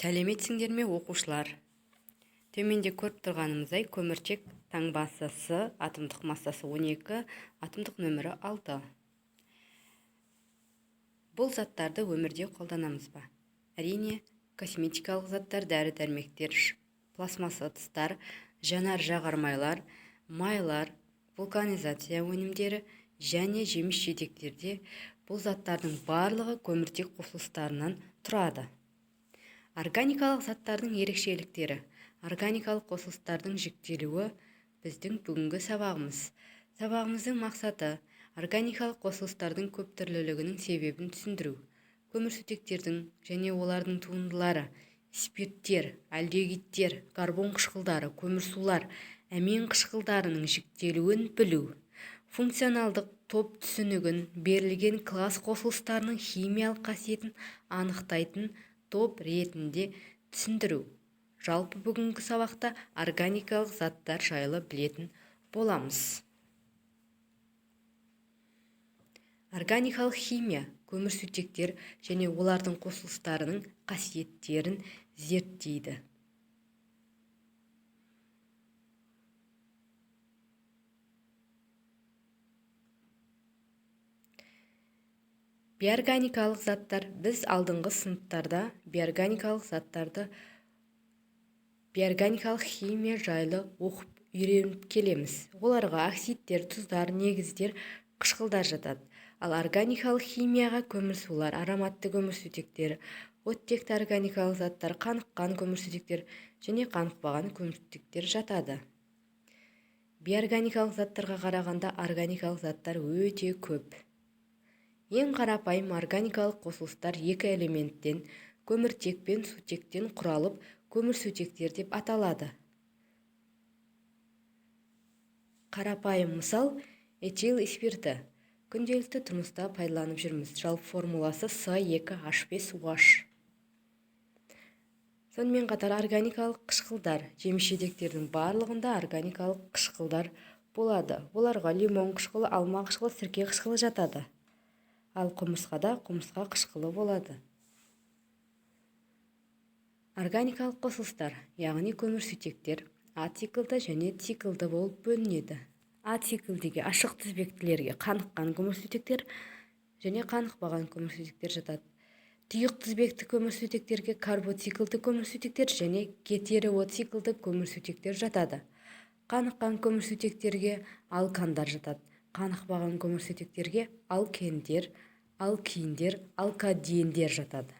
Сәлеметсіңдер ме, оқушылар? Төменде көріп тұрғанымыздай, көміртек таңбасы С, атомдық массасы 12, атомдық нөмірі 6. Бұл заттарды өмірде қолданамыз ба? Әрине, косметикалық заттар, дәрі-дәрмектер, пластмасса ыдыстар, жанар-жағармайлар, майлар, вулканизация өнімдері және жеміс-жидектерде бұл заттардың барлығы көміртек қосылыстарынан тұрады. Органикалық заттардың ерекшеліктері. Органикалық қосылыстардың жіктелуі біздің бүгінгі сабағымыз. Сабағымыздың мақсаты органикалық қосылыстардың көптүрлілігінің себебін түсіндіру. Көмірсутектердің және олардың туындылары, спирттер, альдегидтер, карбон қышқылдары, көмірсулар, әмин қышқылдарының жіктелуін білу. Функционалдық топ түсінігін, берілген класс қосылыстарының химиялық қасиетін анықтайтын топ ретінде түсіндіру. Жалпы бүгінгі сабақта органикалық заттар жайлы білетін боламыз. Органикалық химия көмірсутектер және олардың қосылыстарының қасиеттерін зерттейді. Биорганикалық заттар. Біз алдыңғы сыныптарда биорганикалық заттарды, биорганикалық химия жайлы оқып үйреніп келеміз. Оларға оксидтер, тұздар, негіздер, қышқылдар жатады. Ал органикалық химияға көмірсулар, ароматты көмірсутектер, оттекті органикалық заттар, қаныққан көмірсутектер және қанықпаған көмірсутектер жатады. Биорганикалық заттарға қарағанда органикалық заттар өте көп. Ең қарапайым органикалық қосылыстар екі элементтен, көміртек пен сутектен құралып, көмірсутектер деп аталады. Қарапайым мысал этил спирті. Күнделікті тұрмыста пайдаланып жүрміз. Жалпы формуласы С екі H бес OH. Сонымен қатар органикалық қышқылдар, жеміс-жидектердің барлығында органикалық қышқылдар болады. Оларға лимон қышқылы, алма қышқылы, сірке қышқылы жатады. Ал құмырсқада құмырсқа қышқылы болады. Органикалық қосылыстар, яғни көмірсутектер, А циклді және циклді болып бөлінеді. А циклдегі ашық тізбектілерге қаныққан көмірсутектер және қанықпаған көмірсутектер жатады. Тұйық тізбекті көмірсутектерге карбоциклді көмірсутектер және гетероциклді көмірсутектер жатады. Қаныққан көмірсутектерге алкандар жатады. Қанықпаған көмірсутектерге алкендер, алкиндер, алкадиендер жатады.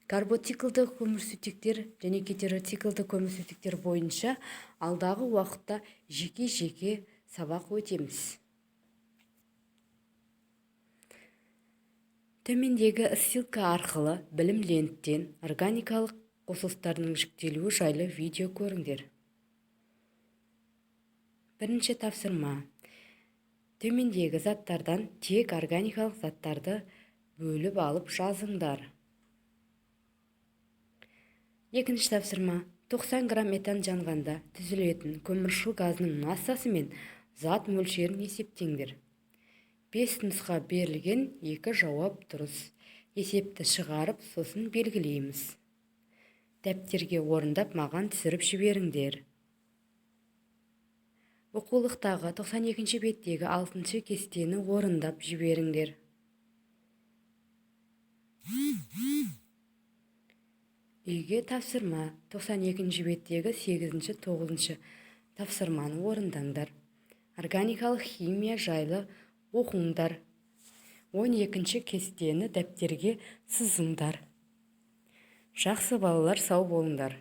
Карбоциклді көмірсутектер және гетероциклді көмірсутектер бойынша алдағы уақытта жеке-жеке сабақ өтеміз. Төмендегі ссылка арқылы білім ленттен органикалық қосылыстардың жіктелуі жайлы видео көріңдер. Бірінші тапсырма. Төмендегі заттардан тек органикалық заттарды бөліп алып жазыңдар. Екінші тапсырма. 90 грамм метан жанғанда түзілетін көмірқышқыл газының массасы мен зат мөлшерін есептеңдер. 5 нұсқа берілген, 2 жауап дұрыс. Есепті шығарып, сосын белгілейміз. Дәптерге орындап маған түсіріп жіберіңдер. Оқулықтағы 92-ші беттегі 6-шы кестені орындап жіберіңдер. Үйге тапсырма. 92-ші беттегі 8-ші, 9-шы тапсырманы орындаңдар. Органикалық химия жайлы оқыңдар. 12-ші кестені дәптерге сызыңдар. Жақсы балалар, сау болыңдар.